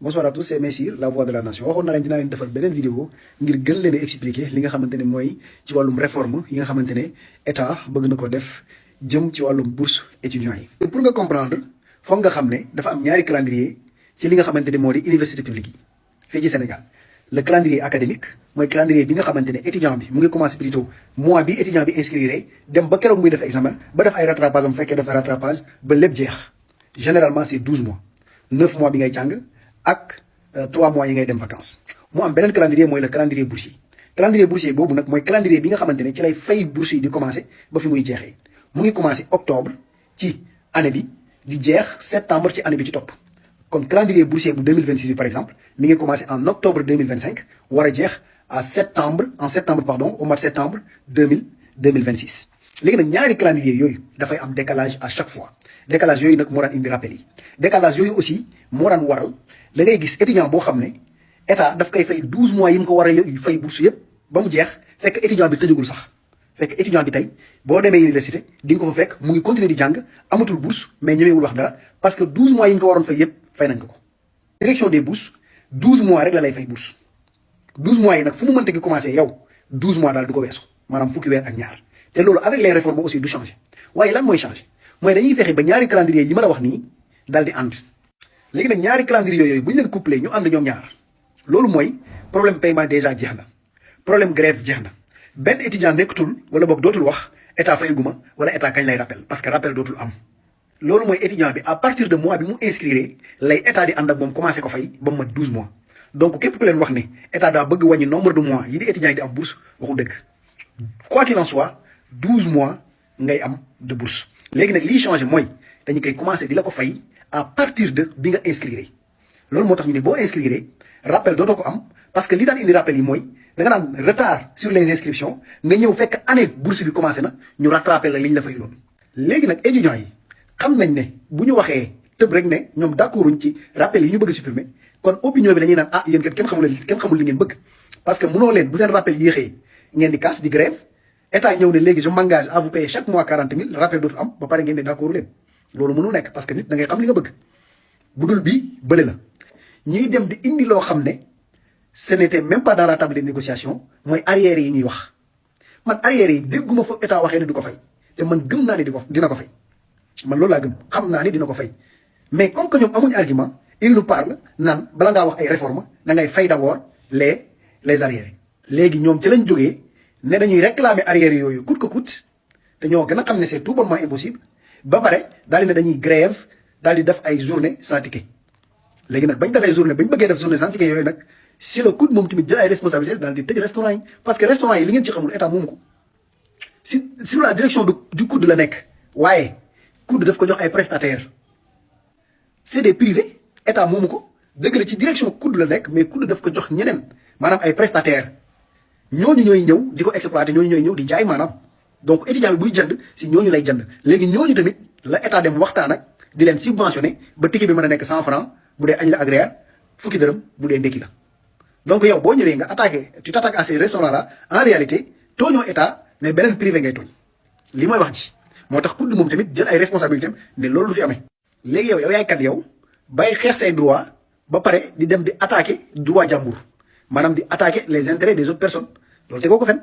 Bonsoir à tous, c'est Messire, la voix de la nation. waxoon naa leen dinaa leen defal beneen vidéo ngir gën leen a expliquer li nga xamante ne mooy ci wàllum réforme yi nga xamante ne état bëgg na ko def jëm ci wàllum bourse étudiants yi. pour nga comprendre foog nga xam ne dafa am ñaari calendrier ci li nga xamante ne moo di université publique yi fii ci Sénégal. Le calendrier académique mooy calendrier bi nga xamante ne étudiant bi mu ngi commencé plutôt mois bi étudiant bi inscrire dem ba keroog muy def examen ba def ay rattrapage am fekkee def rattrapage ba lépp jeex généralement c'est 12 mois 9 mois bi ngay jàng ak 3 mois yi ngay dem vacances. mu am beneen calendrier mooy le calendrier boursier calendrier boursier boobu nag mooy calendrier bi nga xamante ne ci lay fay bourse yi di commencé ba fi muy jeexee mu ngi commencé octobre ci année bi di jeex septembre ci année bi ci topp. kon calendrier boursier bu 2026 bi par exemple mi ngi commencé en octobre 2025 war a jeex en septembre au mois de septembre 2026. léegi nag ñaari calendrier yooyu dafay am décalage à chaque fois décalage yooyu nag moo daan indi rappel yi décalage yooyu aussi moo daan waral da ngay gis étudiant boo xam ne état daf koy fay 12 mois yi mu ko war a fay bourse yëpp ba mu jeex fekk étudiant bi tëjagul sax fekk étudiant bi tey boo demee université di nga ko fa fekk mu ngi continuer di jàng amatul bourse mais ñëwewul wax dara parce que 12 mois yi nga ko waroon fay yëpp fay nañ ko ko. direction des bourses 12 mois rek la lay fay bourse 12 mois yi nag fu mu mënte gi commencé yow 12 mois daal du ko weesu maanaam fukki weer ak ñaar te loolu avec les réformes aussi du changer waaye lan mooy changer mooy dañuy fexe ba ñaari calendrier yi ma la wax nii daal di ànd. léegi nag ñaari calendrier yooyu bu ñu leen couplé ñu ànd ñoom ñaar loolu mooy problème paiement déjà jeex na problème grève jeex na benn étudiant nekkatul wala boog dootul wax état fayaguma wala état kañ lay rappel parce que rappel dootul am. loolu mooy étudiant bi à partir de mois bi mu inscrire lay état di ànd ak moom commencé ko fay ba mu mat 12 mois donc képp ku leen wax ne état daa bëgg wàññi nombre de mois yi di étudiant yi di am bourse waxu dëgg quoi qu'il en soit 12 mois ngay am de bourse. léegi nag lii changé mooy dañu koy commencé di la ko fay à partir de bi nga inscrire loolu moo tax ñu ne boo inscrire rappel dootoo ko am parce que li daan indi rappel yi mooy da nga naan retard sur les inscriptions nga ñëw fekk année bourse bi commencé na ñu rattrapé la li ñu la fay loon. léegi nag étudiants yi. xam nañ ne bu ñu waxee tëb rek ne ñoom d'accorduñ ci rappel yi ñu bëgg a supprimer kon opinion bi dañuy naan ah yéen kat kenn xamul li ngeen bëgg parce que mënoo leen bu seen rappel yéexee ngeen di casse di grève état ñëw ne léegi je m'engage à vous payer chaque mois 40 000 rappel dootu am ba pare ngeen ne d'accordu leen loolu mënu nekk parce que nit da ngay xam li nga bëgg bu dul bii bële la ñuy dem di indi loo xam ne ce n'était même pas dans la table de négociation mooy arrière yi ñuy wax man arrière yi dégguma fa état waxee ne du ko fay te man gëm naa ne dina ko fay man loolu laa gëm xam naa ni dina ko fay mais comme que ñoom amuñu argument il nous parle naan bala ngaa wax ay réformes da ngay fay d'abord les arriérés. léegi ñoom ci lañ jógee ne dañuy réclamer arriérés yooyu coûte que coûte te ñoo gën a xam ne c'est tout bonnement impossible ba pare daal di ne dañuy grève daal di def ay journée sans ticket. léegi nag bañ defee journée bañ bëggee def journée sans ticket yooyu nag si le COUD moom tamit jël ay responsabilités daal di tëj restaurant yi parce que restaurant yi li ngeen ci xamul état moomu ko sur la direction du COUD la nekk waaye. COUD daf ko jox ay prestataires c'est des privés état moomu ko dëgg la ci direction COUD la nekk mais COUD daf ko jox ñeneen maanaam ay prestataires ñooñu ñooy ñëw di ko exploiter ñooñu ñooy ñëw di jaay maanaam donc étudiant bi buy jënd si ñooñu lay jënd léegi ñooñu tamit la état dem waxtaan ak di leen subventionné ba ticket bi mën a nekk 100 francs bu dee añ la agréé fukki dërëm bu dee ndekki la donc yow boo ñëwee nga attaqué tu t'attaques à ces restaurants là en réalité tooñoo état mais beneen privé ngay tooñ li mooy wax ji. moo tax COUD moom tamit jël ay responsabilités am ne loolu du fi amee léegi yow yaay kat yow bay xeex say droit ba pare di dem di attaquer droit jàmbur maanaam di attaquer les intérêts des autres personnes loolu tegoo ko fen